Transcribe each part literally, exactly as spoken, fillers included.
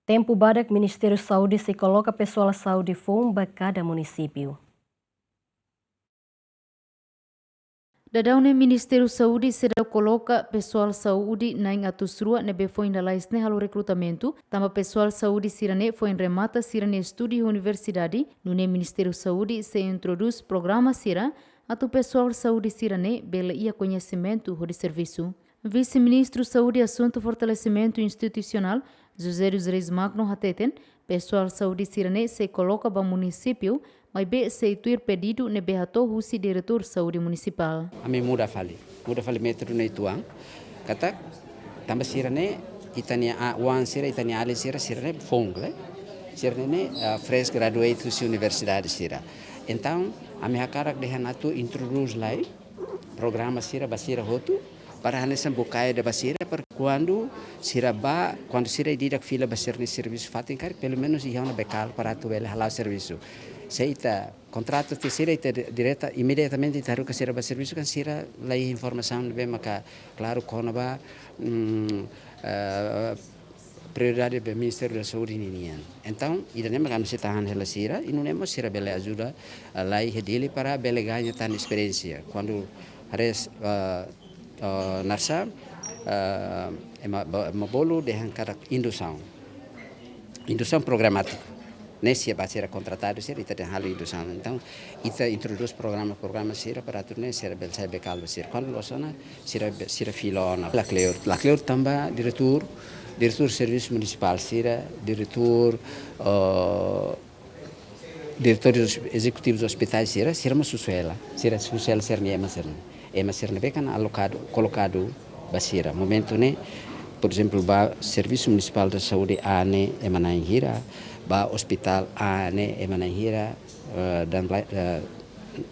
Tempu badak Ministériu Saúde sei koloka pesoál saúde foun ba kada munisípiu. Daudaun ne'e Ministériu Saúde seidauk koloka pesoál saúde na'in atus rua ne'ebé foin lalais ne'e halo rekrutamentu, tanba pesoál saúde sira-ne'e foin remata sira-nia estudu iha universidade, nune'e Ministériu Saúde sei introdús programa sira atu pesoál saúde sira-ne'e bele iha koñesimentu hodi servisu. Vise-Ministru Saúde Asuntu Fortalesimentu Institusionál, José dos Reis Magno hateten, pesoál saúde sira-ne'e sei koloka ba munisípiu, maibé sei tuir pedidu ne'ebé hato'o husi Diretór Saúde Munisipál. Ami muda fali, muda fali métodu ne'e uitoan, katak, tanba sira-ne'e, ita-nia a-, oan sira, ita-nia alin sira, sira-ne'e foun, eh? Sira-ne'e, ah, fresh graduate husi universidade sira. Entaun, ami hakarak dehan atu introdús lai programa sira ba sira hotu, para hanesan bukae ida ba sira, para kuandu sira bá, kuandu sira ida-idak fila ba sira-nia servisu fatin karik, pelumenus iha ona bekal para atu bele hala'o servisu. Se ita kontrata tiha sira, ita di-, direta, imediatamente ita haruka sira ba servisu, kan sira la iha informasaun ne'ebé maka klaru kona-ba, mm, eh, prioridade ba Ministériu da Saúde ninian. Entaun, ida-ne'e maka ami sei tahan hela sira, i nune'e mós sira bele ajuda, ah, lai iha Dili para bele gaña tan esperiénsia. Kuandu haree, ah, ah, narsá, ah, ema, ba-, ema bolu dehan katak indusaun. Indusaun programátiku. Ne'e se ba sira kontratadu sira, ita dehan halo indusaun. Entaun, ita introdús programa, programa sira para atu nune'e sira bele sai bekal ba sira. Kuandu loos ona, sira be-, sira fila ona. Lakleur, lakleur tanba diretór, diretór servisu munisipál sira, diretór, eh, diretór ezekutivu ospitál sira, sira mós husu hela. Sira husu hela sira-nia ema sira-ne'e. Ema sira-ne'ebé kan alokadu, kolokadu ba sira. Momentu ne'e, por ezemplu, ba Servisu Munisipál da Saúde A ne'e ema na'in hira, ba ospitál A ne'e ema na'in hira, eh, dan la-, eh,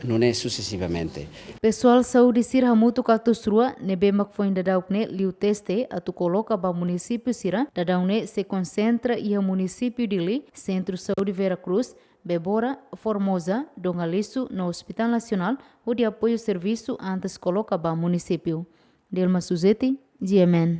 nune'e susesivamente. Pesoál saúde sira hamutuk atus rua ne'ebé mak foin daudauk ne'e liu teste atu koloka ba munisípiu sira, daudaun ne'e sei konsentra iha munisípiu Dili, Sentru Saúde Vera Cruz, Bebora, Formosa, Dom Aleixo no Hospital Nasionál, hodi apoiu servisu antes koloka ba munisípiu. Dilma Suzeti, G M N.